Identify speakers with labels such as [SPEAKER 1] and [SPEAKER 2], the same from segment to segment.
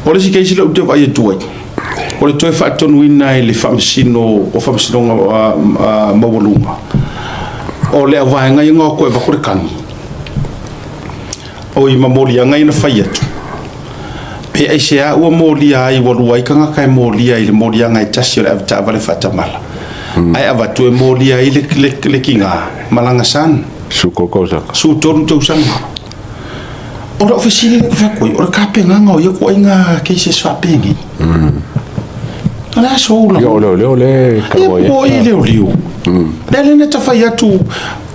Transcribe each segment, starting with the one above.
[SPEAKER 1] O le isi case lea ou te vaai atu ai, o le toe faatonuina e le Faamasino o Faamasinoga Maualuga o le auvaega ia na o atu e avatu le tagi, oi ma moliaga ia na fai atu, pe aisea ua molia ai, ua lua ai tagata e molia i le moliaga e tasi o le avetaavale faatamala, ae avatu e molia ai le tiga ma lana son.
[SPEAKER 2] 13 tausaga.
[SPEAKER 1] 13 tausaga. O lau fesili lea ou te fai atu ai, o le tapenaga o ia ituaiga cases faapenei. O le aso ou
[SPEAKER 2] Ia, o leoleo lea e
[SPEAKER 1] talanoa i ai. Po i leoleo. Lea lea na ta fai atu,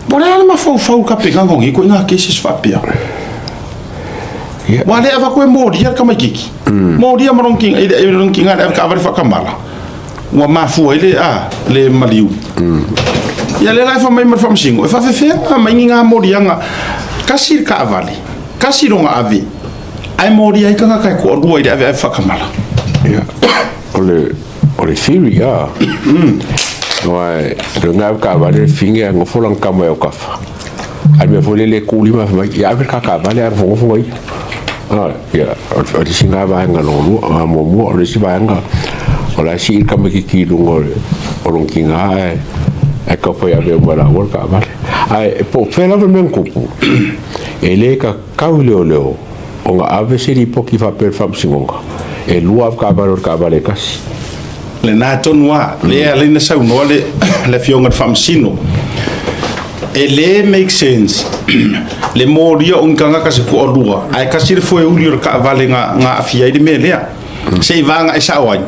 [SPEAKER 1] po o le a le mafaufau i le tapenaga o nei ituaiga cases faapea.
[SPEAKER 2] Ia.
[SPEAKER 1] Aua lea e avatu e molia le tamaitiiti. Molia ma lona tiga, i lona tiga i le avetaavale faatamala. Ua mafua ai le, a, le maliu. Ia lea la e fai mai ma le faamasino, e faafefea ona aumai ni na moliaga, tasi le taavale, tasi lona ave, ae molia ai tagata e toalua i le aveave faatamala.
[SPEAKER 2] Ia, o le theory, a. Aua e le ave taavale le fine ae nofo lana tama i autafa. Ae le mea foi lele e tu lima fai mai, ia ave le ta taavale ae nofonofo ma ia. A, ia, o le isi lena vaega lona lua, muamua, o le isi vaega, o la e sii le tamaitiiti i luga o le o lona tiga ae ae taufai ave uma e laua le taavale. Ae po o fea lava le mea na tupu, e le tatau i leoleo ona ave se lipoti faapea i le faamasinoga, e lua avetaavale o le taavale e tasi.
[SPEAKER 1] Lena tonu lava, lea e ala ai ona saunoa le le Afioga i le Faamasino, e le make sense le molia o ni tagata se toalua ae tasi le foeuli o le taavale na aafia ai le mea lea. Se i vaga e sao ai,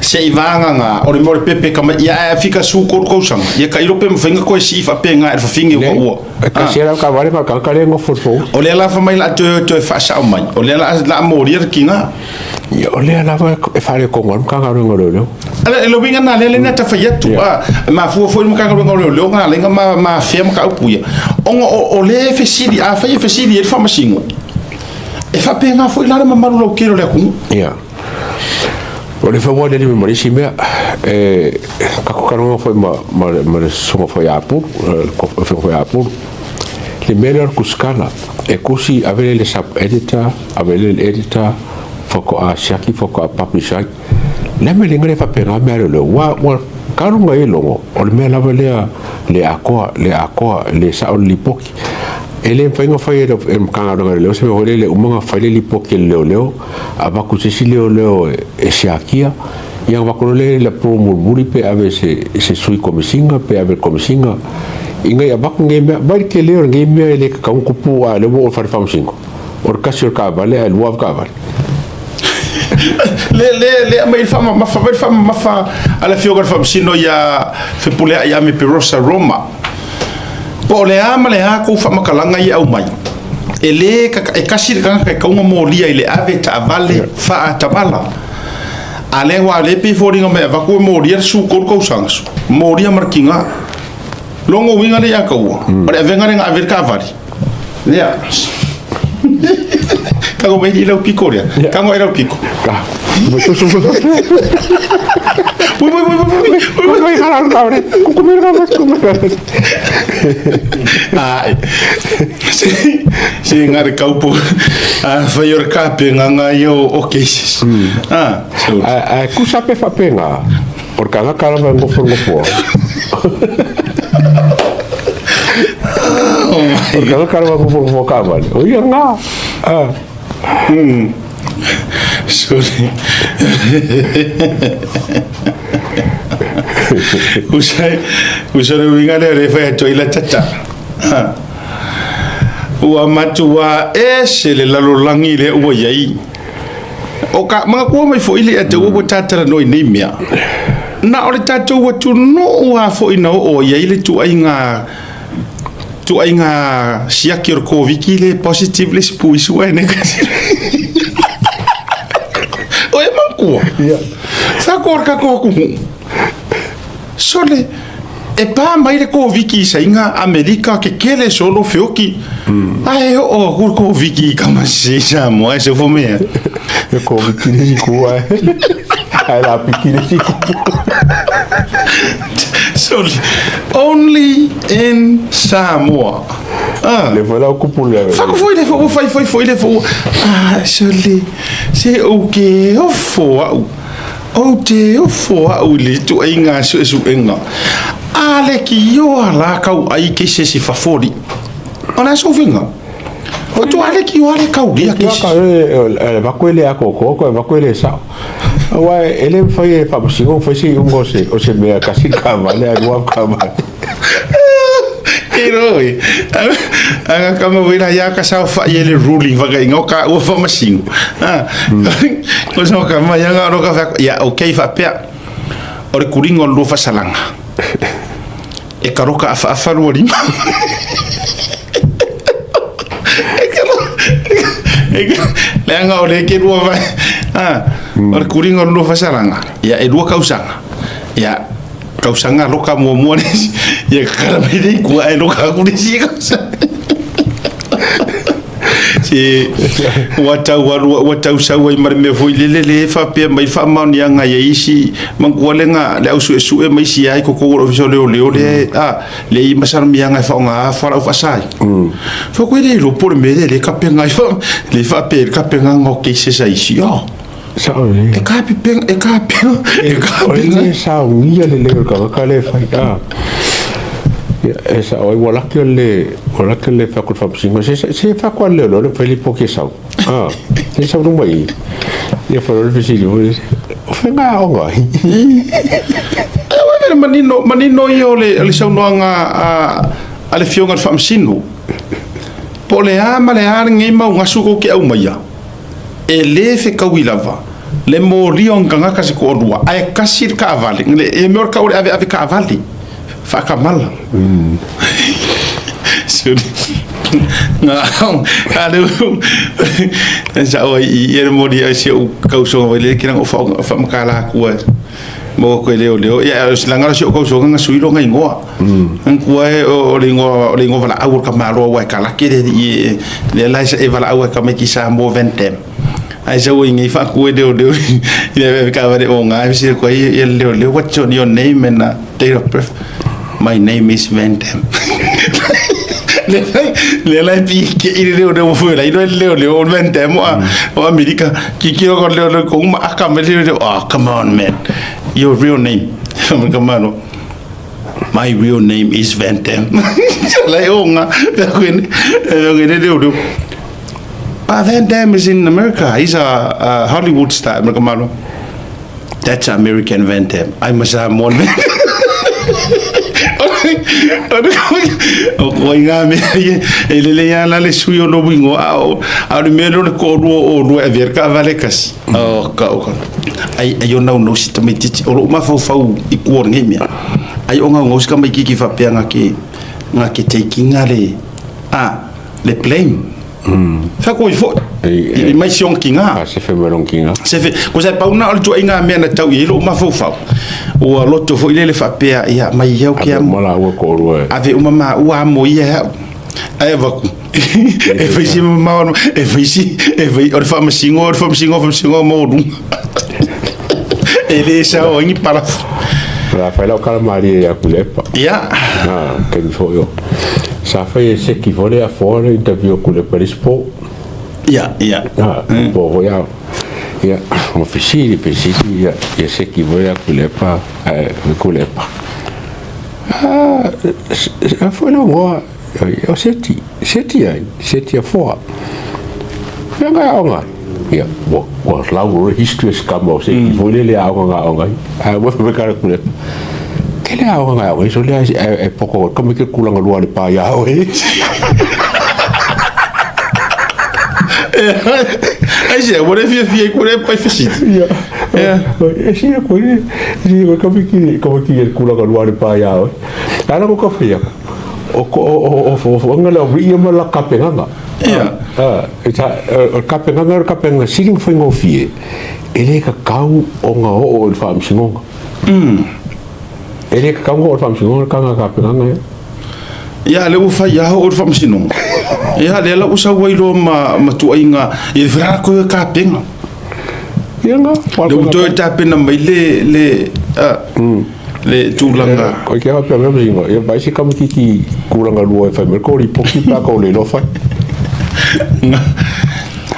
[SPEAKER 1] se i vaga na o le mea o le pepe ka mai, ia ae fika 13 tausaga, ia tailo pe mafai ona toe sii faapena e le fafine ua ua.
[SPEAKER 2] E tasi lava le taavale ma le tagata lea e nofo i le foeuli.
[SPEAKER 1] O lea la fai mai o le a toe faasao mai, o lea o le a molia le tiga.
[SPEAKER 2] Ia, o lea lava e faaletonu ai le Matagaluega o Leoleo.
[SPEAKER 1] Le uiga lena lea na ta fai atu, e mafua foi le Matagaluega o Leoleo na ala ai ona ma afea mataupu ia, ona o lea e fesili, afai e fesili i ai le Faamasino, e faapena foi la le mamalu lautele o le atunuu.
[SPEAKER 2] Ia. O le fauali alii ma le isi mea, e tatou talanoa foi ma le susuga foi ia Apulu, le afioga foi ia Apulu, le mea lea o le tusitala, e tusi ave lea i le sub-editor, ave lea i le editor, faatoa siaki, faatoa publish ai. Le a mea le le faapena mea lea, ua talu ona e logo, o le mea lava lea le atoa, le atoa, le sao le lipoti. E le mafai ona fai e le Matagaluega o Leoleo se mea foi lele, uma ona fai le lipoti a le leoleo, avatu i se isi leoleo e siakia, ia ona avatu loa lea i le approval mulimuli pe ave i se sui komesina pe ave i le komesina, ina ia avatu nei mea. Vaai le tele o lenei mea e le tatau ona tupu a o lea ua oo i le fale faamasino. O le tasi o le taavale ae lua avetaavale.
[SPEAKER 1] Le le le aumai le faamamafa, aumai le faamamafa a le Afioga i le Faamasino ia Fepuleai Ame Perosa Roma. Po o le a ma le a kou faamatalaga ia e aumai, e le e tasi le tagata e tatau ona molia i le ave taavale faatamala. A lea aua o lea e pei e foliga mai e avatu e molia le 13 tausaga, molia ma le tiga. Lona uiga lea ia taua, o le avega lea na ave ai le taavale. Lea. Tago mai i lau piko lea. Tago ai lau piko. Ui, ui, ui, ui, ui, ui, ui. Ai. Se ngā re kaupo. A whai o re kape ngā ngā i o cases. Ah, so.
[SPEAKER 2] Ae kusa pe whapenga. O le tagata lava e nofo i le nofoa. O le tagata lava e nofo i le nofoa taavale, o ia lena. Ah.
[SPEAKER 1] Sorry. Usa, usa le uiga lea le fai atu ai la tata. Ua matua ese le lalolagi lea ua i ai. O ka manatua mai foi le te ua tatalanoa i nei mea. Na o le tatou atunuu lava foi na oo i ai le tuaiga tuaiga siaki o le Koviti le positive le isi puisu ae ne O e manatua.
[SPEAKER 2] Ia.
[SPEAKER 1] Sa ko le tatou atunuu. Sole, e pa mai le Koviti i Saina, Amerika, kekele solo feoki. Ae oo aku le Koviti i Kamasi i Samoa e se fo mea.
[SPEAKER 2] Le Koviti le isi ku ae. Ae la piki le isi ku.
[SPEAKER 1] Sole, only in Samoa.
[SPEAKER 2] Le foi la kupu le.
[SPEAKER 1] Faku foi le fo fai foi foi le fo. Ah, sole. Se o ke ofo au. Ou te ofo au i le ituaiga suesuega a le kioa la kau ai ke se si fafoli. O le aso finga. O tu ale kioa le kau lia ke
[SPEAKER 2] se. E vaku ele a koko ko e vaku ele sa. Aua e le fai e faamasino fai se iuga o se mea kasi ka vale a lua ka vale.
[SPEAKER 1] E roi. Aga kama wera ia ka sao fa ye le ruling fa inga ka ua fa masino. Ah. Ko so ka ma ia ro ka fa ia okay fa pea. O le kuringa o lua fasalanga. E ka roka afa afa lua lima. E ka leaga o le ke lua vai. Ah. O le kuringa o lua fasalanga. Ia e lua kausaga. Ia kausaga loka muamua le isi. Ia kakala mai le ikua ae loka aku le isi kausaga. Se ua tau alu ua tau sau ai ma le mea foi lele le faapea mai faamaoniaga i isi manatua le ga le au suesue ma isi ai koko o le ofisa o leoleo le a le i masalamiaga e faaaoga fualaau faasaai. Fai koe le iloa po o le mea lea le kapega ai le faapea le kapegaga o cases a isi. Oh.
[SPEAKER 2] Sao lelei.
[SPEAKER 1] E ka pipega, e ka pega, e ka
[SPEAKER 2] O le
[SPEAKER 1] pega.
[SPEAKER 2] le saunia lelei o le tagata lea e fai, a. Ia, e sao ai, ua laki o le, ua laki o le fai atu i le faamasinoga, se, se, se fai atu lava le leoleo le fai lipoti e sau. A, se sau luma i i. Ia fai loa le fesili foi, o fea ngā aoga ai?
[SPEAKER 1] E ua vele manino, manino ia o le, o le saunoaga a, a le Afioga i le Faamasino. Po o le a ma le a lenei mau gasu kou te aumaia. E lē fekaui lava le molia o ni tagata se toalua ae kasi le taavale le e mea o le tau o le aveave taavale faatamala. A lea sao ai i i le moli ai si ou tausoga foi lele kina o faamatala atu ai maua atu e leoleo ia o se laga o si ou tausoga na sui lona igoa manatua e o le igoa o le igoa valaau o le tamaloa aua e kalake le alii e lea la e valaau ai tamaiti Samoa Van Damme ae sau ai nei faatu e leoleo i le aveave taavale oga e fesili atu ai ia le leoleo, what's your name and date of birth? My name is Van Damme. Lea la e pike'i le leoleo ua foe lai loa le leoleo o le Van Damme o Amerika. Kikilo ka leoleo i koʻu ma aka mai le leoleo, oh come on man, your real name. Come on. My real name is Van Damme. Lai o nga, pea koe ne leoleo. But Van Damme is in America. He's a Hollywood star. Amerika malo. That's American Van Damme. I'm a Samoan Van Damme. O koe ngā mea ia, e lelei lava la le sui o lou ingoa, a o, a o le mea lea o le toalua o oulua e avea le taavale tasi. O, ka, o, ka. Ai, ai o naunau si tamaitiiti, o lou mafaufau i tua o lenei mea. Ai o naunau si tamaitiiti faapea na ke, na ke take ina le, a, le blame. Fai koe foi. I mai si ona kiga.
[SPEAKER 2] A se fe mai lona kiga.
[SPEAKER 1] Se fe, ko sa pau na o le tuaiga mea na tau i ai lou mafaufau. Ua loto foi lele faapea, ia mai iau ke
[SPEAKER 2] Ave uma laua toalua e.
[SPEAKER 1] Ave uma maua amo ia e au. Ae avaku. E fai si mamao, e fai si, e fai, o le faamasino, o le faamasino, faamasino maualuga. E le sao ai ni palafu.
[SPEAKER 2] O le a fai lau tala malie ia Tuilaepa.
[SPEAKER 1] Ia.
[SPEAKER 2] A, taimi foi o. Sa fai e Seki foi le afoa le interview a Tuilaepa i le isi po.
[SPEAKER 1] Ia, ia.
[SPEAKER 2] A, po foi a. Ia, ma fesili, fesili, ia, ia Seki foi ia Tuilaepa, ae Tuilaepa. A, a foi lou igoa, o Seti, Seti ai, Seti Afoa. Mea ngai aoga ai. Ia, ua, ua lau loa le history o si tama o Seti foi lele aoga nga aoga ai. Ae ua fai mai kala Tuilaepa, Ke le aoga nga aoga ai, so lea e poko ka mai ke tulaga lua le pa iā oe.
[SPEAKER 1] Ai se, ua le fiafia i Tuilaepa i fesili.
[SPEAKER 2] Ia, e sina koe, e sina koe ka mai ki, ka mai ki le tulaga lua le pa iā oe. Ala ko ka fai aku, o ko o o o o anga le ia ma la kapengaga.
[SPEAKER 1] Ia.
[SPEAKER 2] A, e ta o kapengaga o kapengaga sili ona faigofie, e le kakau ona oo i le faamasinoga. E le kakau ona oo i le faamasinoga le taga kapengaga ia.
[SPEAKER 1] Ia, lea ua fai ia oo i le faamasinoga. Ia, lea la ua sau ai loa ma ma tuaiga, ia fai la koe kapenga.
[SPEAKER 2] Ia nga.
[SPEAKER 1] Lea ua toe tapena mai le le a. Le tulaga.
[SPEAKER 2] Koe ke faapea mai masina, ia vaai se kamatiti tulaga lua e fai mai ko lipoti pe a kou le iloa fai.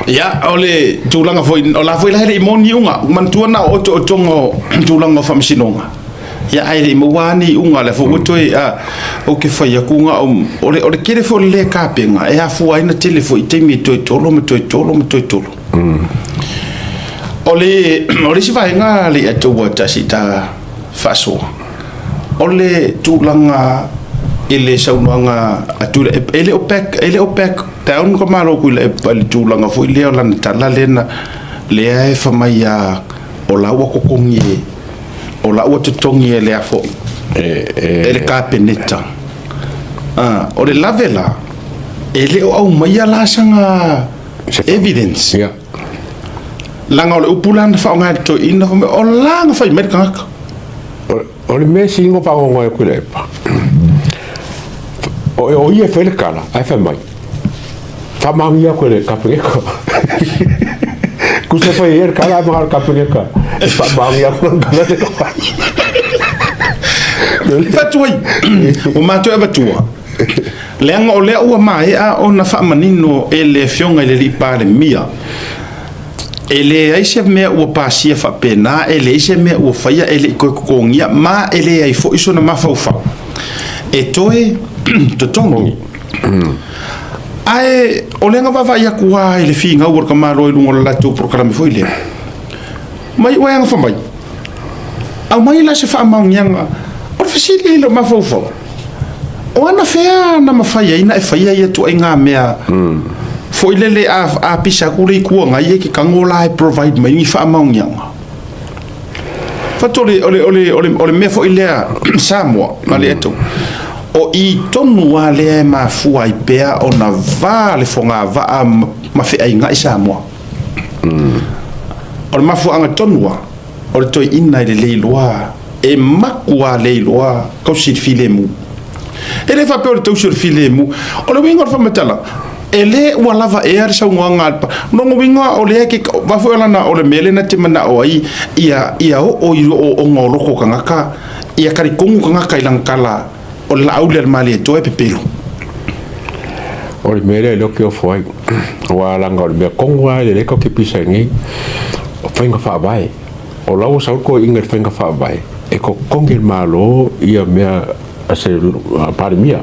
[SPEAKER 1] Ia, o le tulaga foi, o la foi la e le i maua ni iuga. Manatua na o otootoga o tulaga o faamasinoga. Ia, ae le i maua lava ni iuga, lea foi ua toe, a, ou te fai atu na o, o le, o le tele foi o le lē tapena, e afua ai na tele foi i taimi e toe tolo ma toe tolo ma toe tolo. O le, o le isi vaega le ia tou tasi ta faasoa, o le tulaga i le saunoaga a Tuilaepa, e le o back, e le o back down ka Malo Tuilaepa i le tulaga foi lea o lana tala lea na, lea e fai mai a o la ua totogi e, o la ua totogi e le a foi, e le Kapeneta. Ah, o le lave la, e le o aumaia la sana evidence.
[SPEAKER 2] Yeah.
[SPEAKER 1] Leaga o le upu la na faaaoga e le toeaina, fai mai, o la na fai mai le tagata.
[SPEAKER 2] O le mea sili ona faanoanoa ai Tuilaepa, o ia e fai le tala, ae fai mai, faamaonia atu e le Kapeneta. Tusa fai e ia le tala, ae manao le Kapeneta e faamaonia atu lana tala lea na fai.
[SPEAKER 1] Fatu ai, ua matou e avatua, leaga o lea ua maea ona faamanino e le Afioga i le Alii Palemia, e leai se mea ua pasia faapena, e leai se mea ua faia, e le i toe totogia, ma e leai foi sona mafaufau e toe totogi. Ae o lea na vaavaai atu lava i le finau o le tamaloa i luga o le latou polokalame foi lea, mai ua e fai mai, aumai la se faamaoniaga. O le fesili i lou mafaufau, o anafea na mafai ai na e faia ia ituaiga mea foi lele a pisa atu le Itu Agai e te tago la e provide mai ni faamaoniaga? Fatu o le mea foi lea Samoa ma le atu, o i tonu lava lea e mafua ai pea ona va le fogavaa ma feaiga'i Samoa. O le mafuaaga tonu lava, o le toeaina e lelei loa, e matua lelei loa tausi i le filemu. E le faapea o le tausi o le filemu. O le uiga o le faamatalaga, e le ua lava ea le saunoaga a le pa. Lona uiga o lea ke, va foi o lana, o le mea lea na te manao ai, ia oo i ooooga o loko o tagata, ia talitonu tagata i lana tala, o le laau lea a le Malietoa e pepelo.
[SPEAKER 2] O le mea lea lea ou te ofo ai, aua leaga o le mea tonu lava lea tatou te pisa ai nei, o faiga faavae. O la ua sau le toeaina i le faiga faavae, e totogi e le Malo ia mea a se Palemia.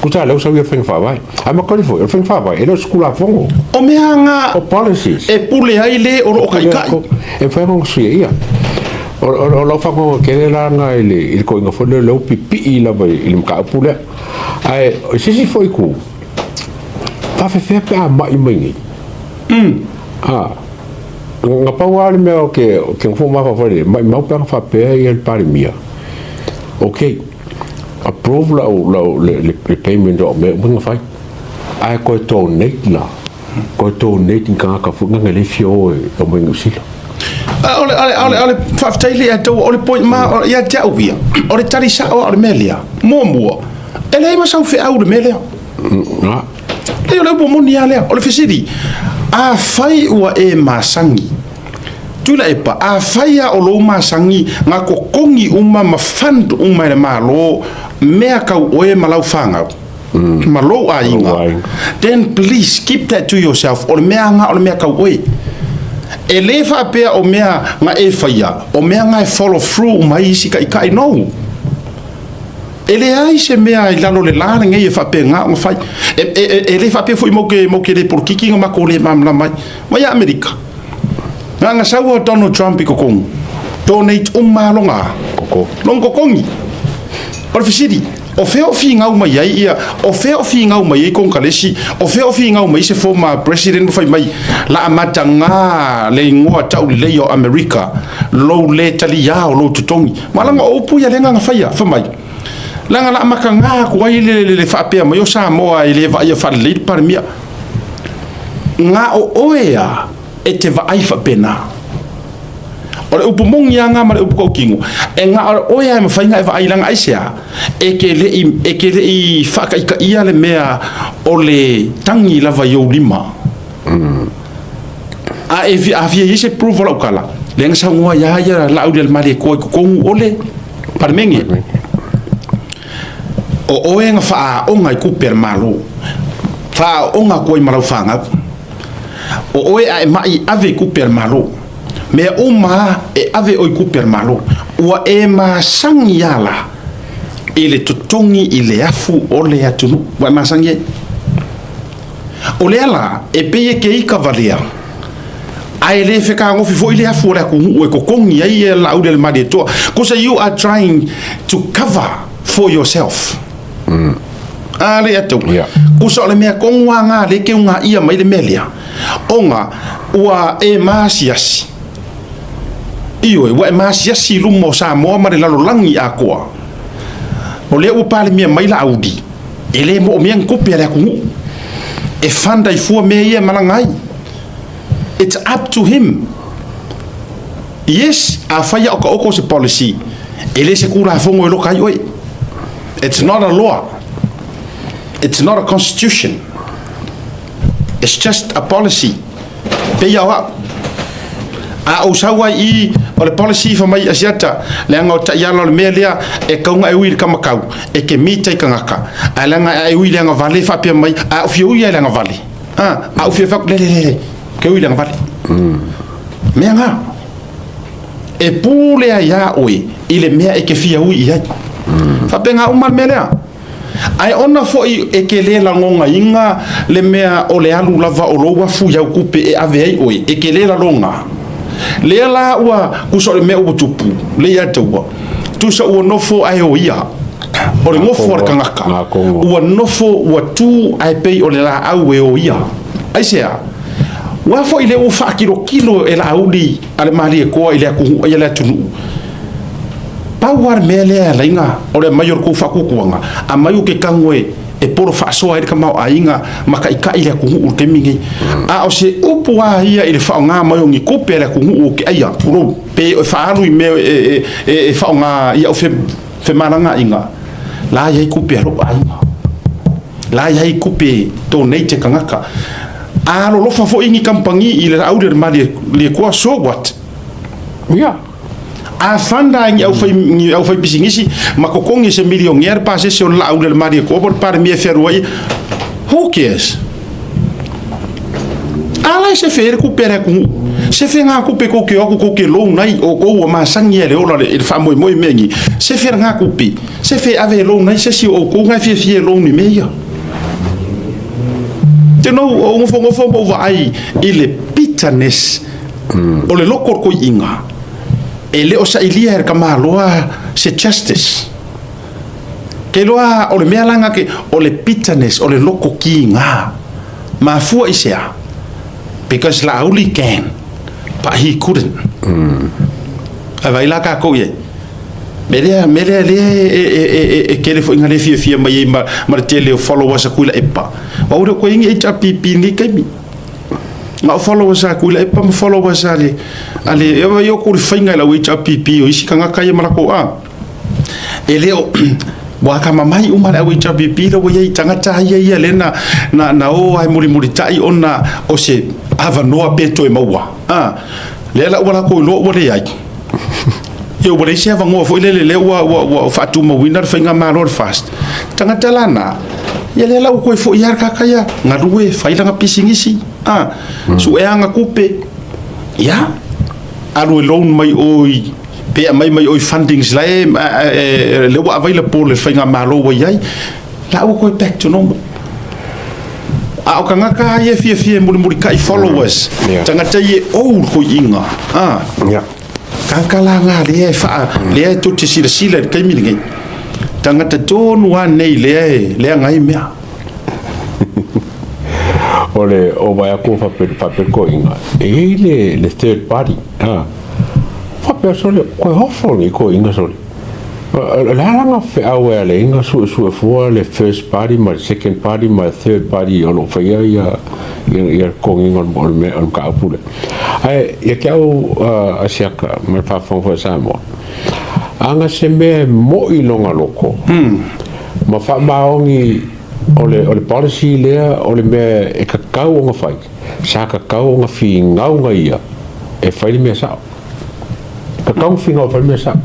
[SPEAKER 2] Tusa lea ua sau ia faiga faavae. Ae matou foi, o le faiga faavae, e le o se Tulafono.
[SPEAKER 1] O mea nga
[SPEAKER 2] O policies.
[SPEAKER 1] e pule ai le o lo o taitai.
[SPEAKER 2] E mafai ona suia ia. O lau faanoanoa tele la lena i le toeaina foi lea, o lea ua pipii lava i le mataupu lea. Ae o se isi foi itu, faafefea pe a mai mai nei? Na pau lava le mea ou te nofo mafaufau i ai, maumau pe ana faapea ia le Palemia, ok, approve lau le payment o au mea uma na fai, ae toe donate la, toe donate i tagata foi na le fia o e omai i Niu Sila.
[SPEAKER 1] O le faafetai lea ia te au, o le point ma ia te au ia, o le tali sao o le mea lea. Muamua, e leai ma sau feau i le mea lea. Leai, o le upu moni lava lea. O le fesili, afai ua e masani, Tuilaepa, afai lava o lou masani na totogi uma ma fund uma e le Malo mea tau oe ma lau fanau, ma lou aiga, then please keep that to yourself. O le mea na o le mea tau oe. E le faapea o mea na e faia, o mea na e follow through uma ai isi taitai. No. E leai se mea i lalo o le la lenei e faapena ona fai. E le faapea foi matou te, matou te le polokiki na matou le malamalama ai. Mai ia Amerika, na ona sau o Donald Trump i totonu, donate uma lona, lona totogi. O le fesili, o fea o finau mai ai ia, o fea o finau mai ai Konekaresi, o fea o finau mai se former president ma fai mai, la amataga le igoa taulelei o Amerika, lou le taliā o lou totogi. Ma leaga o upu ia lea na faia, fai mai, leaga la amataga atu ai le faapea mai o Samoa e le vaaia faalelei le Palemia. Na o oe a e te vaai faapena. O le upu moni lava na ma le upu tautino, e na o oe lava e mafai ona e vaai leaga aisea? E te le i, e te le i faataitaia le mea o le tagi lava i ou lima. A e a fia i ai se proof o lau tala, lea na saunoa ai lava ia Laauli Malietoa i totonu o le Palemene, o oe na faaoga i tupe a le Malo, faaoga atu ai ma lau fanau. O oe a e mai ave i tupe a le Malo. Mea uma lava e ave oe i tupe a le Malo. Ua e masani lava la i le totogi i le afu o le atunuu. Ua e masani ai. O lea la, e pei e ke ika valea, ae le fetagofi foi le afu o le atunuu e totogi ai Laauli a le Malietoa. Cause you are trying to cover for yourself. A le atu. Kusa o le mea tonu lava na lea e keugaia mai le mea lea, ona ua e maasiasi. Ioe, ua e maasiasi i luma o Samoa ma le lalolagi atoa. O lea ua palemia mai Laauli, e le moomia ni tupe a le atunuu e fund ai fua mea ia e malaga ai. It's up to him. Yes, afai a okaoka o se policy, e le se Tulafono e loka ai oe. It's not a law. It's not a constitution. It's just a policy. Pei a o au. A ou sau ai i o le policy fa mai Asiata, leaga o taiala o le mea lea e kauga e ui i le kamakau, e ke mita i kangaka. Ae leaga e ui i le agavale faapea mai, a ou fia ui lava i le agavale. A ou fia fai atu, le, le, le, le, ke ui i le agavale. Mea na. E pule ai lava oe i le mea e ke fia ui i ai. Faapena uma le mea lea. Ae ona foi e ke le lagonaina le mea o le alu lava o lou afu i au tupe e ave ai oe, e ke le lalona. Lea la ua tusa o le mea ua tupu, le ia te ua tusa ua nofo ae o ia. O le nofo a le tagata, ua nofo ua tu ae pei o le laau e o ia. Aisea? Ua foi lea ua faakilokilo e Laauli a le Malietoa i le atunuu, ia le atunuu. Pau lava le mea lea e ala ai na o le aumai o le tou faatuatuaga, aumai ou te tago e polo faasoa ai le tamaoaiga ma taitai le atunuu i le taimi lenei. A o se upu lava ia i le faaaoga mai o ni tupe a le atunuu ou te aia, tulou, pe e faaalu i mea e faaaoga i au femalagaaiga, la e i ai tupe a lou aiga. La e i ai tupe donate e tagata. A alolofa foi ni kamupani i le Laauli a le Malietoa, so what?
[SPEAKER 2] Ia.
[SPEAKER 1] A fund lava e ni aufai, ni aufaipisinisi ma totogi e se milionea le pasese o le Laauli a le Malietoa po o le Palemia e fealuai, who cares? A la e sefe ai le tupe a le atunuu. Sefe ngā tupe kou te o atu kou te loan ai, o kou ua masani ai le ola i le faamoemoe i mea nei. Sefe ngā tupe. Sefe ave e loan ai se isi o outou nga e fiafia e loan i mea ia. You know, o nofonofo ma ou vaai i le bitterness o le loko o le koiiga, e le o sailia e le tamaloa se justice. Ke iloa o le mea la nga ke, o le bitterness, o le loko kiga. Mafua i se a? Because Laauli can, but he couldn't. Ae vaai la tatou i ai. Mea lea, mea lea lea e tele foi ina le fiafia mai ai ma le tele o followers a Tuilaepa. Aua ua le o toe i ai ni HRPP i lenei taimi. Na o followers a Tuilaepa ma followers a le, a le, e vaai atu i le faiga i lau HRPP o isi tagata ia ma latou, a, e le o, ua atamamai uma le au HRPP la ua i ai i tagata ia ia lea na, na, na o lava e mulimulitai ona o se avanoa pe toe maua. A, lea la ua latou iloa ua leai. Ia ua leai se avanoa foi lele lea ua, ua, ua faatumauina le faigamalo a le FAST. Tagata la na, ia lea la ua toe foi lava le tagata ia, galue, fai lana pisinisi, a, sue ana tupe, ia, alu e loan mai o i, pe aumai mai o i fundings la e, lea ua available e le faigamalo ua i ai, la ua toe back to normal. A o tagata lava ia e fiafia e mulimulitai followers, tagata ia e ou le toeaiina, a. Tagata la na lea e faa, lea e tou te silasila i le taimi lenei. Tagata tonu lava nei lea e leaga ai mea.
[SPEAKER 2] O le o vaai atu faapea le toeaina, e i ai le third party, a faapea sole, koe ofo nei toeaina sole. O le a lana feau e ala ai ona suesue fua le first party ma le second party ma le third party o lo o faia ia le totogiina o le mataupu lea. Ae ia te au Asiata ma le faafofoga foi a Samoa, ana se mea e moi lona loto ma faamaoni o le policy lea o le mea e tatau ona fai, sa tatau ona finau ia e fai le mea sao. Tatau ona finau e fai le mea sao.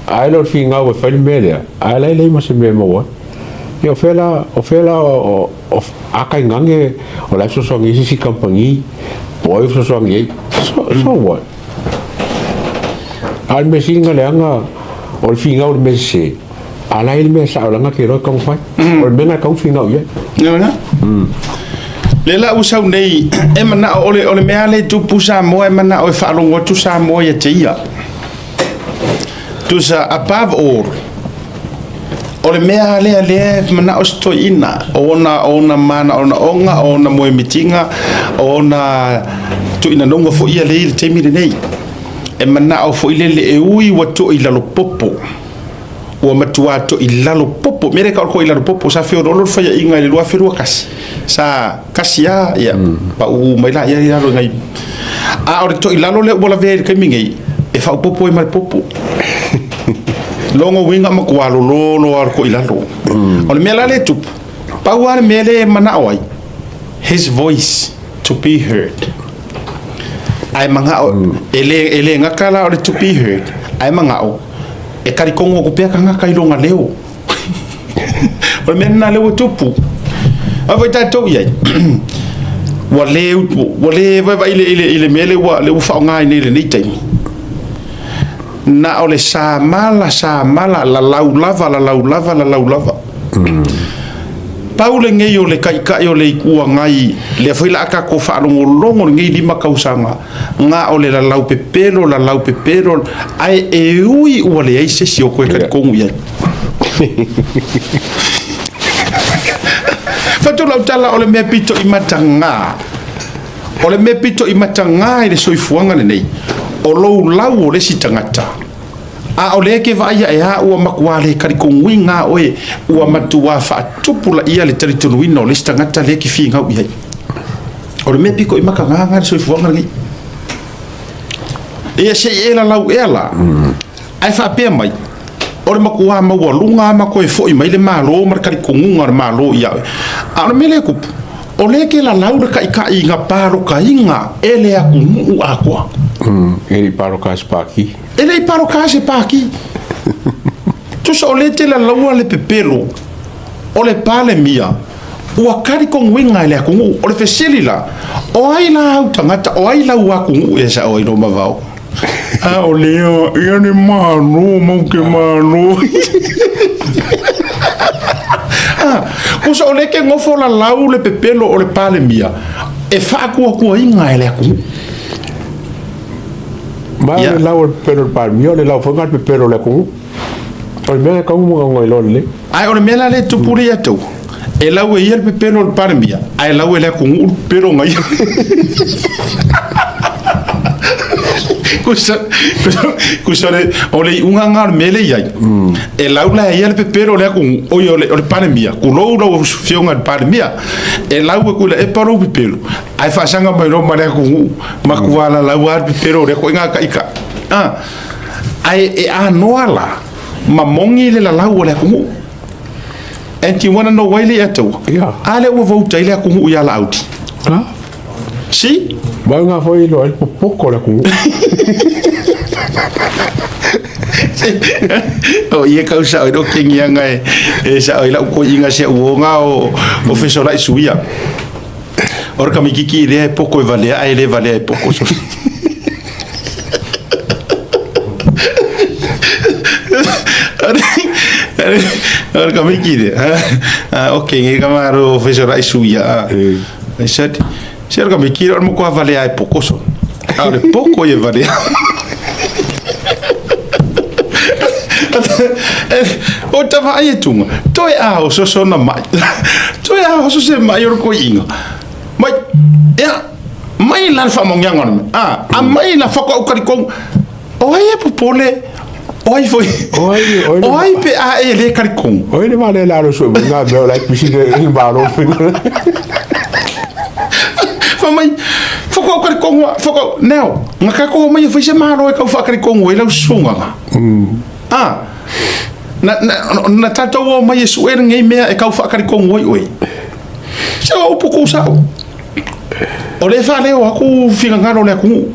[SPEAKER 2] Ae le o le finau e fai le mea lea, ae la e leai ma se mea e maua ai. Ia o fea la, o fea la o, o, a tainane o la e fesoasoani ai se isi kamupani, po o ai o fesoasoani ai. So, so what? A o le mea sili ona leaga, o le finau i le mea sese, a la e i ai le mea sao leaga te iloa e tatau ona fai. O le mea lena e tatau ona finau i ai. Lena.
[SPEAKER 1] Le la ua sau nei e manao o le, o le mea lea e tupu Samoa e manao e faalogo atu Samoa ia te ia. Tusa above all, o le mea lea lea e manao se toeaina, o ona, o ona manaonaoga, o ona moemitiga, o ona tuuinanoga foi ia lea i le taimi lenei. E manao foi lele e ui ua toilalo popo. Ua matua toilalo popo. Mea lea e tau o le toilalo popo, sa feoloolo le faiaiga i le 2021. Sa kasi lava, ia, pau mai laia i lalo i nai... A o le toilalo lea ua lavea i le taimi nei, e faaopoopo ai ma le popo. Lona uiga matua lololo lava o le toilalo. O le mea la lea e tupu, pau lava le mea lea e manao ai, his voice to be heard. Ae manao, e le, e le gata la o le to be heard, ae manao, e talitonu atu pea tagata i lona leo. O le mea lena lea ua tupu. A foi tatou i ai, ua le, ua le vaivai i le, i le, i le mea lea ua, lea ua faaaoga ai nei i lenei taimi. Na o le samala, samala, lalau lava, lalau lava, lalau lava. Pau lenei o le Taitai o le Itu Agai, lea foi la a tatou faalogologo lenei 5 tausaga, na o le lalau pepelo, lalau pepelo, ae e ui ua leai se isi o toe talitonu i ai. Fai atu lau tala o le mea pito i mataga, o le mea pito i mataga i le soifuaga lenei, o lou lau o le isi tagata, a o lea e ke vaai ae a ua matua le talitonuina a oe, ua matua faatupulaia le talitonuina o le isi tagata lea e te finau i ai. O le mea pito i mataga lena i le soifuaga lenei. Ia se i e lalau ea la, ae faapea mai, o le matua maualuga lava ma toe foi mai le Malo ma le talitonuga o le Malo ia oe. A o le mea lea e tupu, o lea e te lalau le taitai na palotaina e le atunuu atoa.
[SPEAKER 2] E le i paloka se paki.
[SPEAKER 1] E le i paloka se paki. Tusa o lea e te lalaua le pepelo o le Palemia ua talitonuina e le atunuu. O le fesili la, o ai la au tagata, o ai lau atunuu e sao ai lo mavao? A o lea, ia le Malo, mau ke Malo. Ah, kusa o lea ke nofo lalau le pepelo o le Palemia e faakuakuaina e le atunuu.
[SPEAKER 2] Ma o le lau o le pepelo o le Palemia, o le lau foi lena o le pepelo o le atunuu. O le mea e tatau ona iloa lelei.
[SPEAKER 1] Ae o le mea la lea e tupu lea ia te outou, e lau e ia le pepelo o le Palemia, ae lau e le atunuu le pepelo na ia. Kusa, kusa o le, o le iuga lena o le mea lea e i ai. E lau la e ia le pepelo o le atunuu, oi o le, o le Palemia, tulou lau Afioga i le Palemia, e lau e Tuilaepa lou pepelo, ae faasaga mai loa ma le atunuu, matua lalau lava le pepelo o lea ituaiga taitai. Ah. Ae e anoa la ma moni le lalau o le atunuu. And you wanna know why le Atua?
[SPEAKER 2] Yeah.
[SPEAKER 1] A lea ua vote ai le atunuu ia Laauli.
[SPEAKER 2] Ha?
[SPEAKER 1] See?
[SPEAKER 2] Ma nga foi lo ai popoto o le atunuu.
[SPEAKER 1] O ia kau sa oi kengi anga e e sa oi lau koiinga se uonga o o fesolai suia. Ora kamikiki lea e poko e valea ae le valea e poko. Ora ka miki de. Ok, nge ka maro feso rai suia. I said, se ora ka miki ora mo ko valea e poko so. A o le poko e valea. O ta vaai e tunga, toe a o soso na mai. Toe a o soso mai o ko inga. Mai, ia, Mai la le faamaoniaga o le mea. A, a mai la whakaukarikong, o ai e popole, o ai foi,
[SPEAKER 2] O ai, o ai,
[SPEAKER 1] o ai pe a e le karikong.
[SPEAKER 2] O ai le vale la lo sui ngā mea o lai pisi le le malo finga.
[SPEAKER 1] Fa mai, whakaukarikong, whakau, now, nga ka koho mai e whai se malo e kau whakarikong e lau sunga. A, na, na, na tātou o mai e sue ngei mea e kau whakarikong oi oi. Se o upu kou sao. O le faaleo aku finagalo o le atunuu.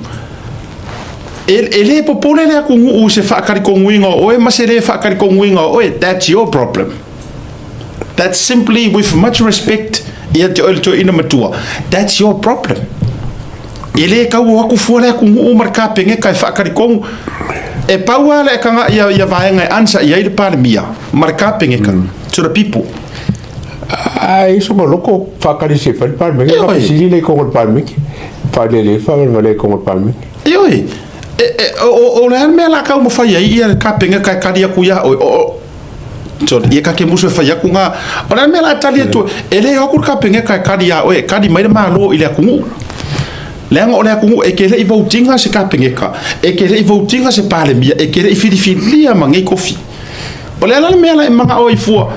[SPEAKER 1] E le popole le atunuu i se faatalitonuina o oe ma se le faatalitonuina o oe. That's your problem. That's simply, with much respect ia te oe le toeaina matua, that's your problem. E le tau o atu fua le atunuu ma le Kapeneta e faatalitonu. E pau lava le tagata ia vaega e answer i ai le Palemia ma le Kapeneta to the people.
[SPEAKER 2] Ai so loko whakarisi e whare Palemene, ka fesili le kongo le Palemene. Whaarere whaarere le kongo le Palemene.
[SPEAKER 1] Ioe, o le a le mea la kau mawhai ai ia le Kapeneta e kari aku ia oe, o, sorry, ia ka ke musu e whai aku ngā, o le a le mea la tali atu, e le o aku le Kapeneta e kari ia oe, e kari mai le Malo i le atunuu. Leaga o le atunuu e ke le i votinga se Kapeneta, e ke le i votinga se Palemia, e ke le i filifilia ma nei kofi. O le a la le mea la e mangao ai fua,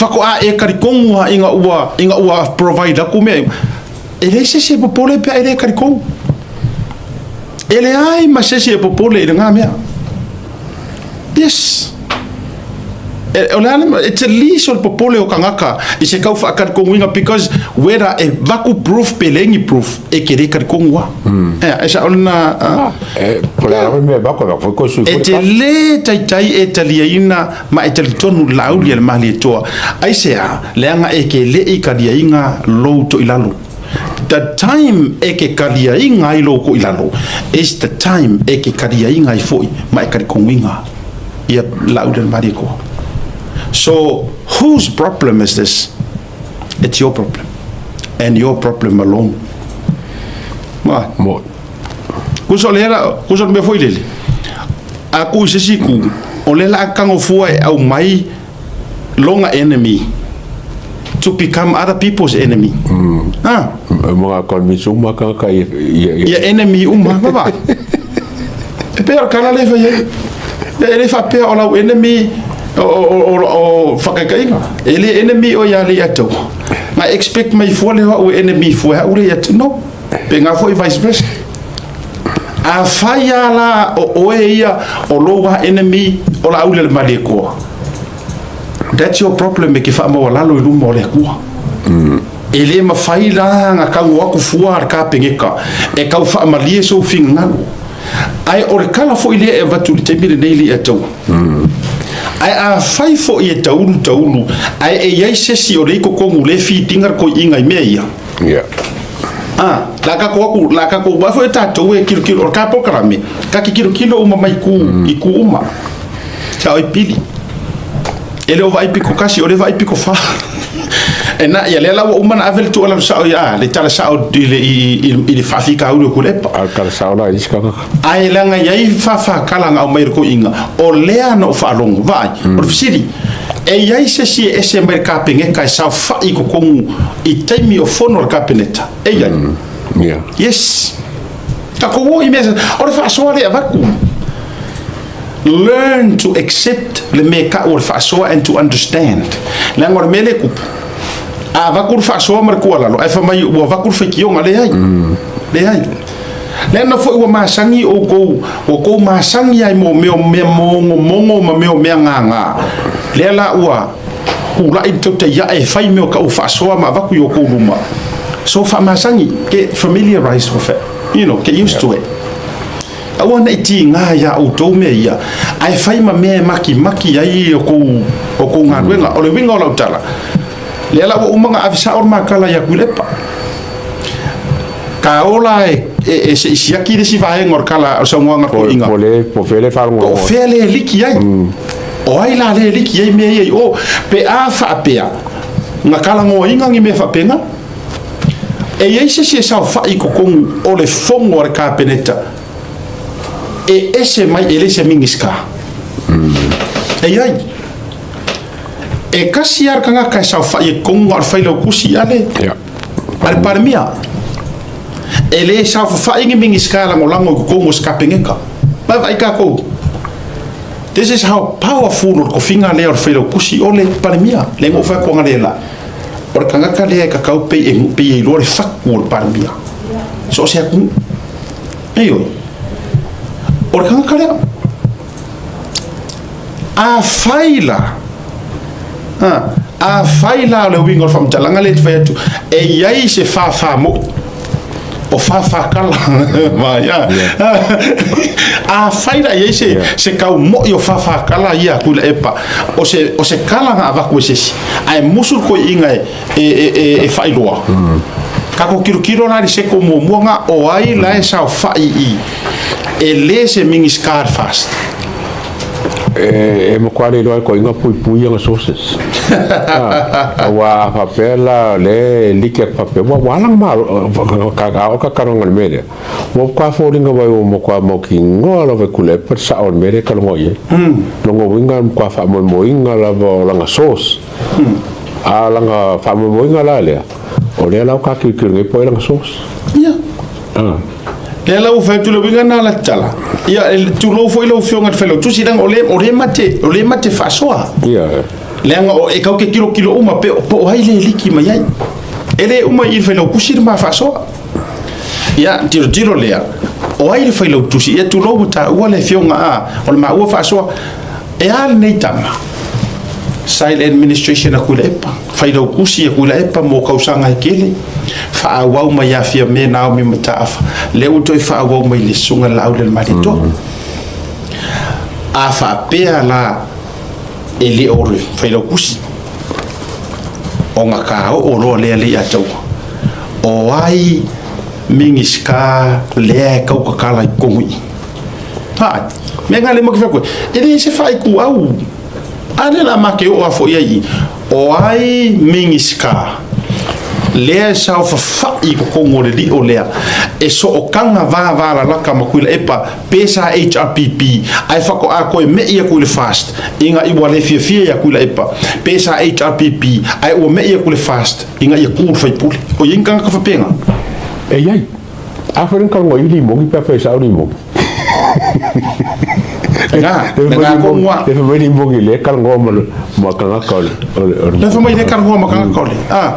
[SPEAKER 1] Whakoa e karikonu ha inga ua, inga ua provide aku mea. E leai se isi e popole pea e le karikonu. E leai ma se isi e popole i le ngā mea. Yes. E, o le a le, it's a least o le popole o kangaka i se kau whaakarikonuinga because whether e vaku proof pe lengi proof e ke le karikonu a. E, e sa o lena...
[SPEAKER 2] E, ko le a mea vako, vako, ko sui
[SPEAKER 1] E te le taitai e taliaina Ma e talitonu lauli a le Malietoa, aisea, leaga e ke leʻi kaliaiga lou toʻilalo. The time e ke kaliaiga ai lou koʻilalo is the time e ke kaliaiga ai foʻi ma e kalikonuiga ia lauli a le Malietoa. So, whose problem is this? It's your problem and your problem alone. Ma.
[SPEAKER 2] Mo.
[SPEAKER 1] Kusa o le hela, kusa o le mea foi lele. A ku i se isi ku, o le la kango fua e au mai longa enemy to become other people's enemy.
[SPEAKER 2] Ah. Mga economies uma ka ka ia
[SPEAKER 1] ia enemy uma, va va. E pea o le kala le fai ai. E le faapea o lau enemy o whakaikainga. E le enemy o ia le ia tau. Nga expect mai fua le hau enemy fua hau le ia tau. No. Pe ngā foi vice versa. A whai a la o oe ia o lou a enemy o la aule le malie koa. That's your problem e ke whaamaua lalo i luma o le akua. E le mawhai la nga kau o aku fua a le kāpengeka e kau whaamalie sou fingangalo. Ae o le kala foi lea e avatu i le taimi lenei le Ataua. Ae afai foi e taulu taulu ae e i ai se isi o le ikokogu le feedinga le koiiga i mea ia.
[SPEAKER 2] Yeah.
[SPEAKER 1] Ah, la ka ko aku, la ka ko wa foi tatou e kilokilo o le ka polokalame, ka ki kilokilo uma mai ku i ku uma. Sa oi pili. E le o vaai piko kasi, o le vaai piko fa. E na, ia lea la ua uma na ave le tuualalo sao ia, le tala sao i le, i, i, i le faafitauli o Kulepa.
[SPEAKER 2] A tala sao la i isi tagata.
[SPEAKER 1] Ae leaga i ai faafakala na aumai e le toeaina, o lea na ou faalogo, vaai, o le fesili, e i ai se isi e ese mai le Kapeneta e saofai i totonu i taimi o fono a le Kapeneta? E i ai.
[SPEAKER 2] Yeah.
[SPEAKER 1] Yes. Tatou o i mea, o le faasoa lea e avatu. Learn to accept le mea e tau o le faasoa and to understand. Leaga o le mea lea e tupu, a avatu le faasoa ma le tuualalo, ae fai mai ua avatu le faitioga, leai. Leai. Leaga foi ua masani outou, ua outou masani ai mo mea o mea mogomogo ma mea o mea gaga, lea la ua tulai le tautai ae e fai mea o tau faasoa ma avatu i outou luma. So faamasani, get familiarized with it, you know, get used to it. Aua ne i tīngā iā outou mea ia, ae fai ma mea e makimaki ai o kou galuega. O le uiga o lau tala, lea la ua uma ona ave sao le makala ia Tuilaepa. Ka ola e se i siaki le isi vaega o le kala o le saunoaga a le toeaina.
[SPEAKER 2] Po o fea le
[SPEAKER 1] Po o fea le liki ai. O ai la le liki ai mea ia i o, pe a faapea, na talanoaina ni mea faapena. E i ai se isi e saofai i totonu o le fono a le Kapeneta e ese mai e le se Minisita. E i ai. E kasi lava le tagata e saofai i totonu na o le Failautusi a le, a le Palemia. E le saofafai ni Minisita lagolago i totonu o se Kapeneta. Vaavaai tatou. This is how powerful o le tofiga lea o le Failautusi o le Palemia. Lea na ou fai atu analeila. O le tagata lea e kakau pei e pei e iloa le fatu o le Palemia. So o se atunuu. Ioe. O le tagata lea. Afai la, a, afai la o le uiga o le faamatalaga lea e te fai atu, e i ai se fāfā moʻi. O fāfākala. Vai, a. Afai la i ai se, se kaumo'i o fāfākala ia a Tuilaepa, o se, o se kala na avatu e se isi, ae musu le koi'iga e, e, e, e, e faailoa. Tatou tilotilo la i le seko muamua na, o ai la e saofa'i i i, e le se Minisita le FAST.
[SPEAKER 2] E matua le iloa e koiga puipui ana sources. Aua a faapea la o lea e like atu faapea, ua ua ala ona malo, a o kakaloga i le mea lea, ua matua foliga mai ua matua mautinoa lava e Tuilaepa le sao o le mea lea e talanoa i ai. Lona uiga e matua faamoemoeina lava o lana source. A o lana faamoemoeina la lea, o lea la ua tatilotilo nei po o ai lana source.
[SPEAKER 1] Ia. Lea la ua fai atu le uiga na la tala. Ia, tulou foi lau Afioga i le Failautusi, leaga o lea, o lea ma te, o lea ma te faasoa.
[SPEAKER 2] Ia.
[SPEAKER 1] Leaga o, e kau ke kilokilo uma pe, po o ai le liki mai ai. E le uma i le Failautusi le ma faasoa. Ia, tilotilo lea, o ai le Failautusi? Ia, tulou ua taua le Afioga a, o le maua faasoa. E a lenei tama? Sa i le administration a Tuilaepa, Failautusi a Tuilaepa mo kausaga e tele, faaauau mai ia Fiame Naomi Mataafa, lea ua toe faaauau mai le Susuga i le Laaulialemalietoa. A faapea la e le o le Failautusi, ona taoo loa lea le ia te ua, o ai Minisita lea e tautatala i totonu i i? Hai, mea nga le ma ke fai e le se faaituau. A lea la ma ke oo a foi ai i, o ai Minisita lea e saofafai i totonu o le lio lea e sootaga vavalalata ma Tuilaepa pe sa HRPP ae faatoa toe me'i atu i le FAST ina ua le fiafia ia Tuilaepa pe sa HRPP ae ua me'i atu i le FAST ina ia tu le faipule. O i ai ni tagata faapena?
[SPEAKER 2] E i ai. A foi na talanoa i limogi pe afai e sao limogi.
[SPEAKER 1] Lena, lena tonu a.
[SPEAKER 2] Le fai mai limogi le talanoa ma ma tagata o le o le o
[SPEAKER 1] le. Le fai mai le talanoa ma tagata o le. A.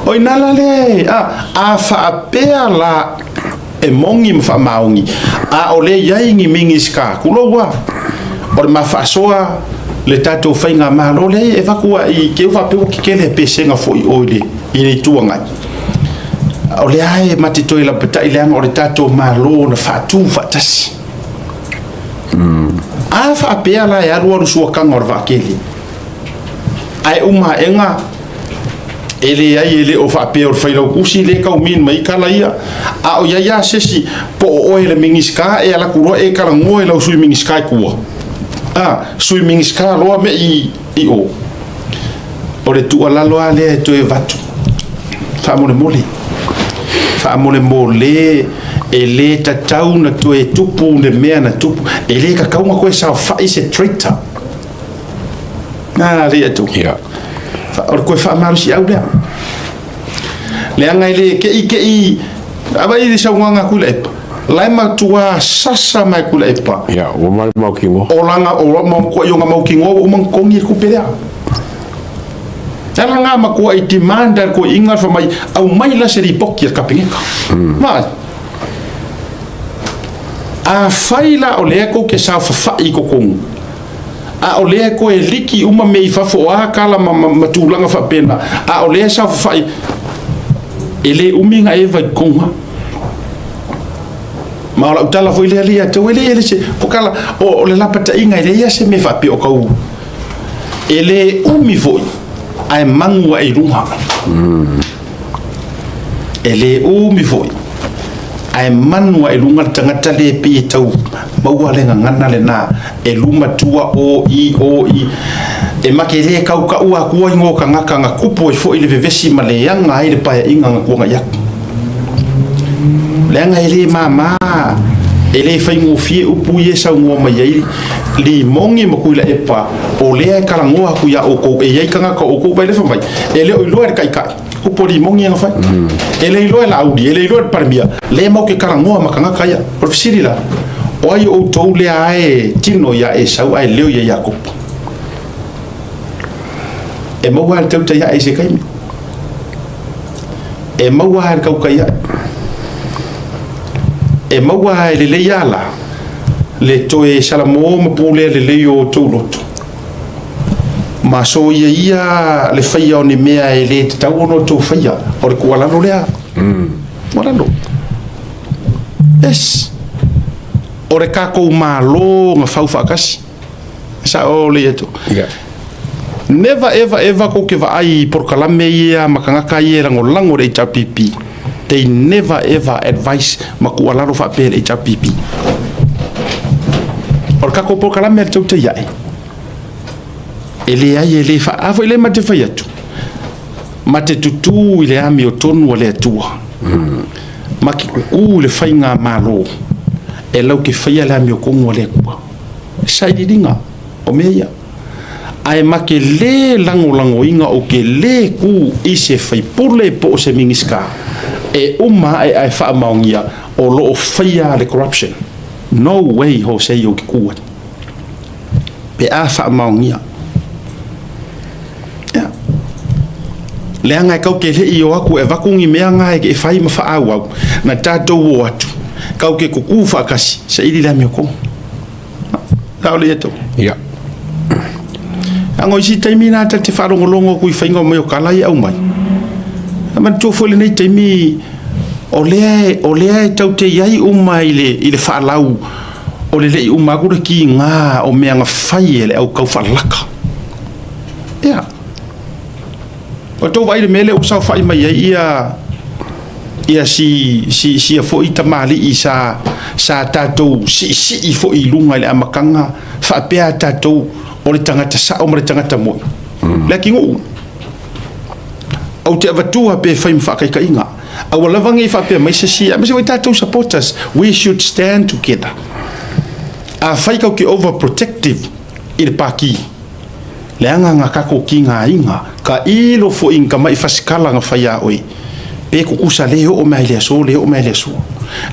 [SPEAKER 1] O ina la le a a faapea la e mogi ma faamaoni a o le i ai ni Minisita tulou a o le ma faasoa le tatou faigamalo lea e avatu a i keu faapea ua tetele pesega foi o i le i le Itu Agai. O lea e ma te toe lapatai leaga o le tatou Malo na faatu faatasi. A faapea la e alu alu suakaga o le vaatele, ae uma aega e leai e le o faapea o le Failautusi lea e tau min mai kala ia, a o i ai a se isi po o oe le Minisita e alu atu loa e talanoa i lau Sui Minisita i tua. A, Sui Minisita loa me i i o. O le tuualalo lava lea e toe avatu, faamolemole, faamolemole e le tatau na toe tupu le mea na tupu, e le tatau na toe saofai se traitor. A lea atu.
[SPEAKER 2] Yeah.
[SPEAKER 1] O le toe faamalosiau lea. Leaga e le kei kei, ava i le saunoaga a Tuilaepa, la e matua sasa mai Tuilaepa.
[SPEAKER 2] Ia, ua mai mautinoa.
[SPEAKER 1] O lana, o matua i ona mautinoa ua uma ona totogi le tupe lea. Tala nga matua i demand a le koi'iga le fai mai, aumai la se lipoti a le Kapeneta. Vaai. Afai la o lea tou te saofafai i totonu, a o lea e toe liki uma mea i fafo o a tala ma, ma, ma tulaga faapena, a o lea e saofafai, e le umi na eva i totonu lava. Ma o lau tala foi lea ia te au, e le, e le se, o kala, o, o le lapataiga e leai lava se mea faapea o tau, e le umi foi, ae manu ae i luga. E le umi foi, ae manu ae i luga le tagata lea e pei e tau maua le gagana lena e luma tua o i o i. E make le kaukau akua igoa o tagata na tupu ai foi le vevesi ma leaga ai le paeaiga na tuanai atu. Leaga e le mama, e le faigofie upu ia e saunoa mai ai Limogi ma Tuilaepa, o lea e talanoa atu iā outou, e i ai tagata o outou, vaai le fai mai, e le o iloa e le Taitai, upu a Limogi ia na fai. E le iloa e Laauli, e le iloa e le Palemia, lea matou te talanoa ma tagata ia. O le fesili la, o ai o outou lea e tino iā Esau ae leo ia Iakopo? E maua lava le tautai ae i se taimi. E maua lava le tautai ae. E maua lava e lelei ala le toe salamo ma pulea lelei o outou loto. Ma soia ia le faia o ni mea e le tatau ona outou faia. O le tuualalo lea. Tuualalo. Yes. O le tatou Malo na fau faatasi. E sao le atu.
[SPEAKER 2] Yeah.
[SPEAKER 1] Never ever ever kou ke vaai i polokalame ia ma tagata ia e lagolago i le HRPP. They never ever advise ma tuualalo faapea i le HRPP. O le tatou polokalame a le tautai ae, e leai e le fa... A foi lea ma te fai atu, ma te tutū i le amiotonu a le Atua, ma te tutū i le faigamalo e lau te faia le amiotonu a le Atua. Sailiiliga o mea ia. Ae ma te le lagolagoina ou te le kū i se faipule po o se Minisita e uma ae ae faamaonia o lo o faia le corruption. No way Jose ou te kū ai. Pe a faamaonia. Ia. Leaga e kau te leʻi o atu e avatu ni mea na e fai ma faaauau, na tatou o atu, kau te kukū faatasi, saili le amiotonu. Sao le atu.
[SPEAKER 2] Ia.
[SPEAKER 1] Leaga o isi taimi na ta te faalogologo atu i faiga mai o tala ia aumai. E manatua foi lenei taimi o lea o lea e tau te i ai uma i le i le faalau o le leʻi uma atu le kiga o mea na fai e le au taufaalaka. Ia. Ua tou vaai i le mea lea ua saofai mai ai ia ia si si sia foi tamalii sa sa tatou siisii foi i luga i le amataga faapea tatou o le tagata sao ma le tagata moi. Le atunuu ou te avatua pe fai ma faataitaiga. Aua lava nei faapea mai se isi, aemaise foi tatou supporters, we should stand together. Afai tatou te overprotective i le Pati, leaga na tatou tigaina, tailo foi i tamai fasikala na fai ia oe, pe tutusa le oo mai le aso, le oo mai le aso.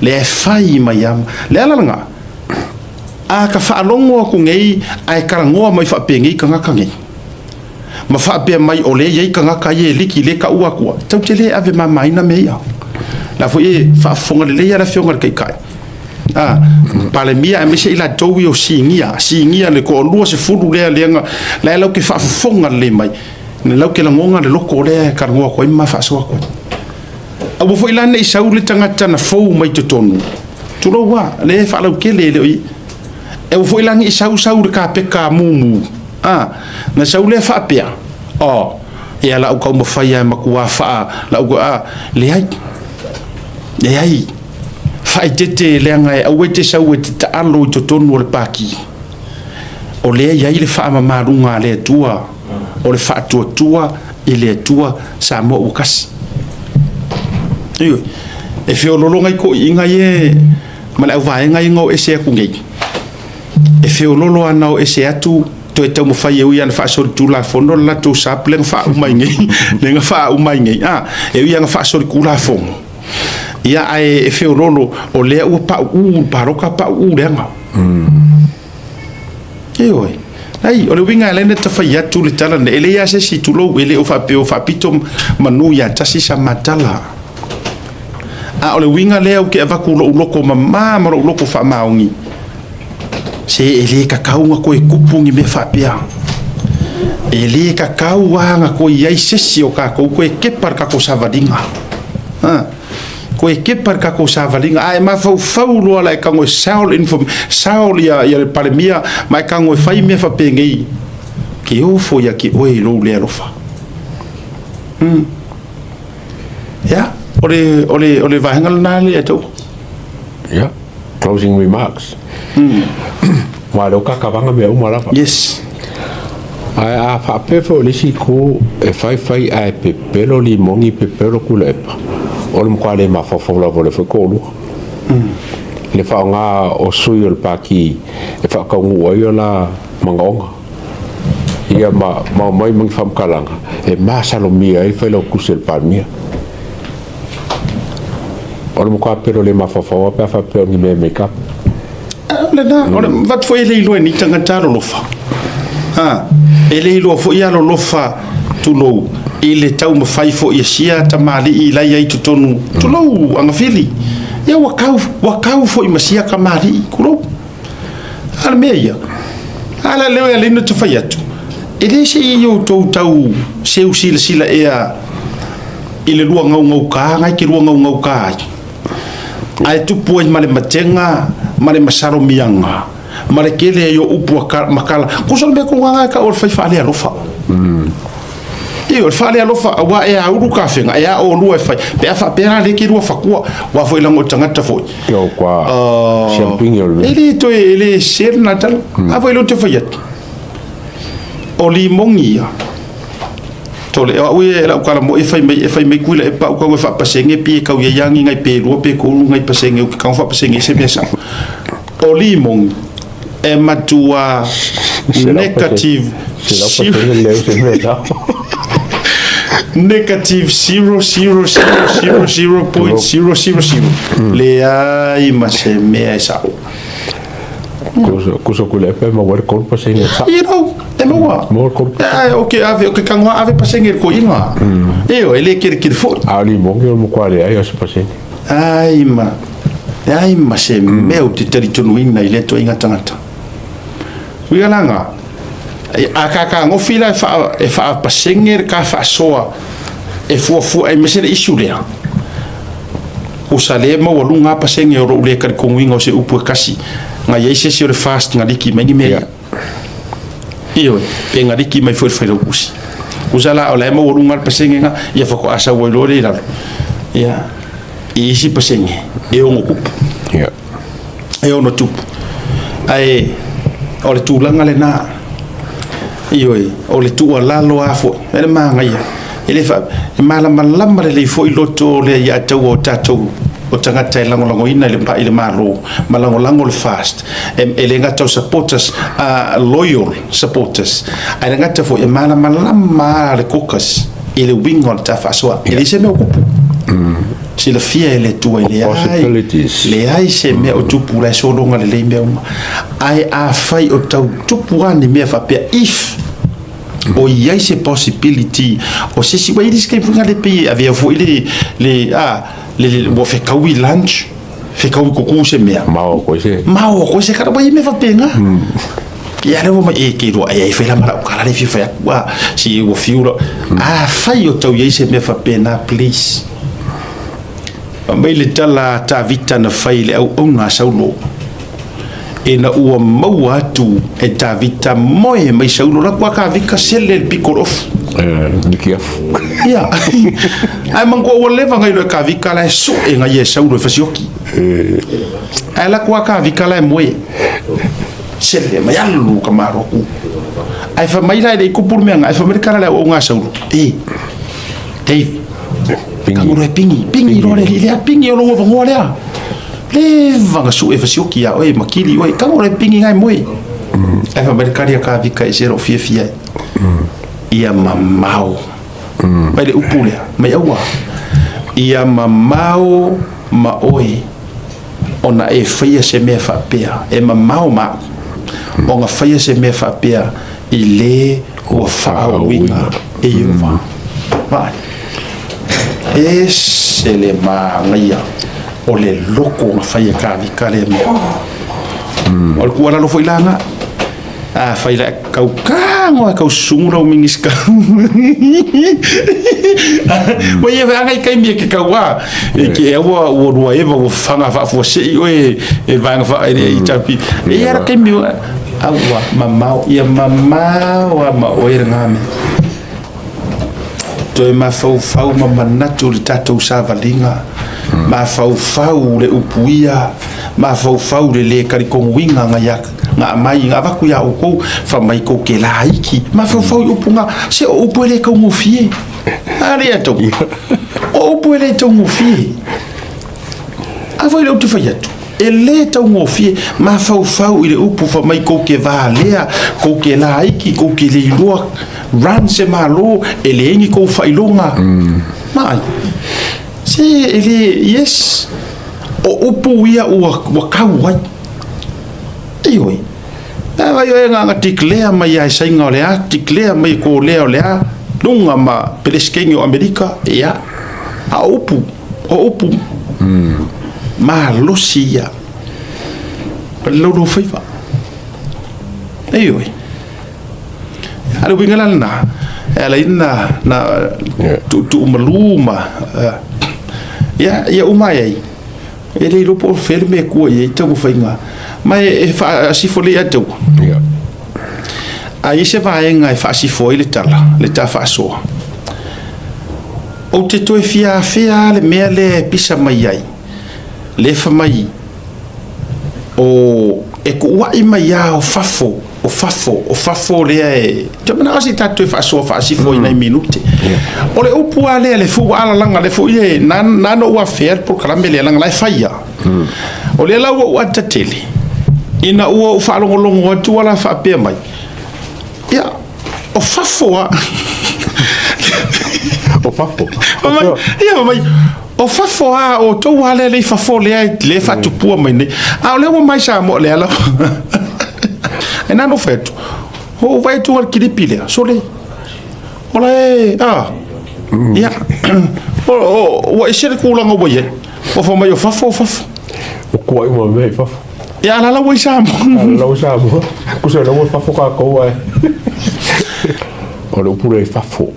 [SPEAKER 1] Lea e fai mai lava. Le ala lena, a ka faalogo atu nei ae talanoa mai faapenei tagata nei, ma faapea mai o lea e i ai tagata ia e liki le taua atua, tatou te le ave mamaina mea ia. La foi e faafofoga lelei lava le Afioga i le Taitai, a Palemia aemaise i latou ia o sinia, sinia le toalua sefulu lea lea na la e lau te faafofoga lelei mai, na lau te lagona le loto lea e talanoa atu ai ma faasoa atu ai. Aua foi la ne i sau le tagata na fou mai totonu, tulou lava, lea e faalautele e le o i. Aua foi la ne i sau sau le kapeta mumu, a, na sau lea faapea, oh, ia la ou taumafai lava e matua faa, la ou, a, leai, leai, faaeteete leaga e aua e te sau e te taalo i totonu o le pati. O lea e i ai le faamamaluga a le Atua, o le faatuatua i le Atua Samoa ua tasi. Ioe, e feololo nai toeaiina ia ma le auvaega ia na o ese atu nei. E feololo lava na o ese atu toe taumafai e ui lava ina faasolitulafono le latou SAP lea na faauma ai nei, lea na faauma ai nei, a, e ui lava ina faasolitulafono, ia ae e feololo o lea ua pauu le palota pauu leaga. Ioe. Ai, o le uiga e ala ai ona tafai atu le tala lenei, e leai lava se isi, tulou, e le o faapea o faapito manu ia tasi sa matala. A o le uiga lea ou te avatu lou loto mama ma lou loto faamaoni, se e le tatau ona toe tupu ni mea faapea. E le tatau lava ona toe i ai se isi o tatou toe kepa le tatou savaliga. Ha? Toe kepa le tatou savaliga. A e mafaufau loa la e tago e sell, inform, sell ia, ia le Palemia ma e tago e fai mea faapenei, ke ofo ia te oe i lou le alofa. Ia, o le, o le, o le vaega lena le tau.
[SPEAKER 2] Yeah. Closing remarks. Aua o lea ua kakavaga mea uma lava.
[SPEAKER 1] Yes.
[SPEAKER 2] Ae a faapea foi o le isi itu e faifai ae pepelo limoni pepelo tuilaepa, o le matua le mafaufau lava o lea foi toalua. Le faaaoga o sui o le Pati e faataunuu ai o la manaoga. Ia ma ma omai ma ni faamatalaga e masalomia ai le Failautusi a le Palemia. O le matua pelo le mafaufau lava pe a faapea o ni mea e make up.
[SPEAKER 1] O lena, o le avatu foi e le iloa e ni tagata alolofa. Ha, e le iloa foi alolofa, tulou, i le taumafai foi e sia tamalii la e i ai i totonu, tulou, agafili. Ia ua tau, ua tau foi ma sia tamalii, tulou. A o le mea ia, a la leo e ala ai ona ta fai atu, e le se i outou tau seu silasila ea i le lua gaugauka na e te lua gaugauka ai. Ae tupu ai ma le matega ma le masalomiaga ma le kele ai o upu a ma kala. Kusa o le mea kogaga e kau o le fai faalealofa. Ioe, o le faalealofa aua e aulu kafega, e a olua e fai. Pe a faapea la lea ke lua fakua, ua foi lago o le tagata foi.
[SPEAKER 2] Io kua siampingi o le mea.
[SPEAKER 1] E le toe, e le sese lena tala. A foi lea ou te fai atu. O limogi ia. Tole, o au ia e lau kala moi e fai mai, e fai mai kui la e pau kau e faapasenge pi e kau ia iangi ngai pe lua pe kolu ngai pasenge u ke kau faapasenge se mea sao. O limogi e matua negative negative 0.0000.000 leai ma se mea e sao.
[SPEAKER 2] Kuso kule pe ma wari kolu pasenge sa.
[SPEAKER 1] You know, e maua.
[SPEAKER 2] Maua kolu
[SPEAKER 1] pasenge. O ke ave, o ke kangoa ave pasenge le koiga. E o, e le kere kere foi.
[SPEAKER 2] A o limogi o mo le ai o se pasenge.
[SPEAKER 1] Ai ma, ai ma se mea o te talitonuina i lea ituaiga tagata. Uiga la nga, a kakagofi la e faapasenge le ka faasoa e fuafua aemaise le issue lea. Usa le maualuga a pasenge o lou le talitonuina o se upu e kasi nga i ai se isi o le fast nga liki mai ni mea ia. Ioe, pe nga liki mai foi le failautusi. Usa la o la e maualuga le pasenge nga, ia faatoa sau ai loa lea i lalo. Ia, i isi pasenge e ono tupu. E ono tupu. Ae o le tulaga lena. Ioe, o le tuualalo lava foi, e le manaia. E le fa, e malamalama lelei foi loto o lea ia te au o tatou o tagata e lagolagoina i le, i le Malo ma lagolago le FAST. E, e le gata o supporters, loyal supporters, ae le gata foi e malamalama le caucus i le uiga o le ta faasoa. E leai se mea o tupu. Silafia e le Atua e leai, leai se mea o tupu la e sologa lelei mea uma. Ae afai o tau tupu lava ni mea faapea, if o i ai se possibility o se isi, ua i ai le isi taimi foi lea pei e avea foi le, le, a, le, le, ua fekaui lunch, fekaui kuku se mea.
[SPEAKER 2] Mao koe se.
[SPEAKER 1] Mao koe se kala, ua i ai mea faapena. Ia lea ua mai, e ke lua, e ai fai la ma lau kala le fia fai atu, a, si ua fiu la. Afai o tau i ai se mea faapena, please. Fai mai le tala a Tavita na fai i le auauna a Saulo, ina ua maua atu e Tavita moe mai Saulo, la kua Tavita sele le piko o le ofu. Ia. Ae manatua ua leva ngai loa e Tavita la e soe ngai e Saulo e fasioki. Ae la kua Tavita la e moe. Sele mai alu ka malo aku. Ae fai mai la e le i kupu le mea nga, ae fai mai le tala le auauna a Saulo, e, Dave, Pingi. Ka pingi, pingi loa le alii lea, pingi o lou avanoa lea. Leva na sue fasioki ia oe ma kili oe, tago le pingi ngai moe. Ae fai mai le kali a Kavika i se lou fiafia ai. Ia mamao. Mai le upu lea, mai aua. Ia mamao ma oe ona e faia se mea faapea, e mamao ma au ona faia se mea faapea i le ua faauuina e Ieova. Vaai, ese le manaia o le loko na fai e Kāvika lea mea. O le tuualalo foi la na, a fai la kau kago a kau susugu lau Minista. Ua ia feaga i taimi e ke kau a, e ke aua ua lua eva ua faga faafuasei oe e vaega faa e i tapi. E ia la taimi aua mamao, ia mamao a ma oe lena mea. Toe mafaufau ma manatu le tatou savaliga, mafaufau le upuia, mafaufau le lē talitonuina na ia na aumai na avatu iā outou, fai mai tou te laiti, mafaufau i upu na, se o upu e le taugofie. A le atau, o upu e le taugofie. A foi lea ou te fai atu, e lē taugofie, mafaufau i le upu fai mai tou te valea, tou te laiti, tou te le iloa run se Malo, e leai ni tou faailoga. Maai, se e le, yes, o upu ia ua, ua tau ai. Ioe, a vai oe na na declare mai lava e Saina o le a, declare mai e Kolea o le a, luga ma Peresetene o Amerika, ia, a o upu, o upu malosi ia o le laulaufaiva. Ioe. A o le uiga la lena, e ala ai na, na tuutuu malu ma, ia, ia uma ai ai. E le iloa po o fea le mea e tua i ai taumafaiga ma e faasifo lelei ia te ua. A i ai se vaega e faasifo ai le tala, le ta faasoa, ou te toe fia afea lava le mea lea e pisa mai ai, lea fai mai o e tuuai mai lava o fafo, o fafo, o fafo lea e... Ou te manao se i tatou toe faasoa faasifo i nai minute. O le upu lava lea, le foi ua alalaga lea foi e na na ou afea le polokalame lea, leaga la e fai lava. O lea la ua ou ata tele, ina ua ou faalogologo atu ua la faapea mai, ia, o fafo lava.
[SPEAKER 2] O fafo.
[SPEAKER 1] Ia, mai, o fafo lava, o outou lava lea i fafo lea e faatupua mai nei. A o lea ua mai Samoa lea lava. E na ona fai atu, o ou vaai atu le kilipi lea, sole, o la e, a, ia, ua ese le tulaga ua i ai. Ua fai mai o fafo, o fafo.
[SPEAKER 2] O kuai uma mea i fafo.
[SPEAKER 1] Ia, a la la ua i Samoa.
[SPEAKER 2] A la ua i Samoa. Kusa la ua i fafo kākou ai. O le upu lea i fafo.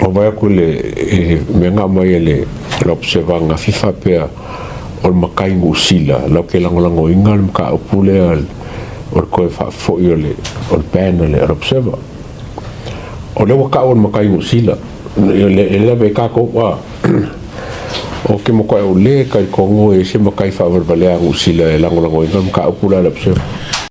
[SPEAKER 2] O vai aku le mea nga mai e le observanga FIFA pea o le makai Niu Sila lau ke lagolagoina le mataupu lea o le toe faafoi o le ban a le Observer. O lea ua tau o le makai Niu Sila, e le ave ai tatou, a. Ou te matuai ou le talitonu e i ai se matai faavalevalea a Niu Sila e lagolagoina le mataupu lea a le Observer.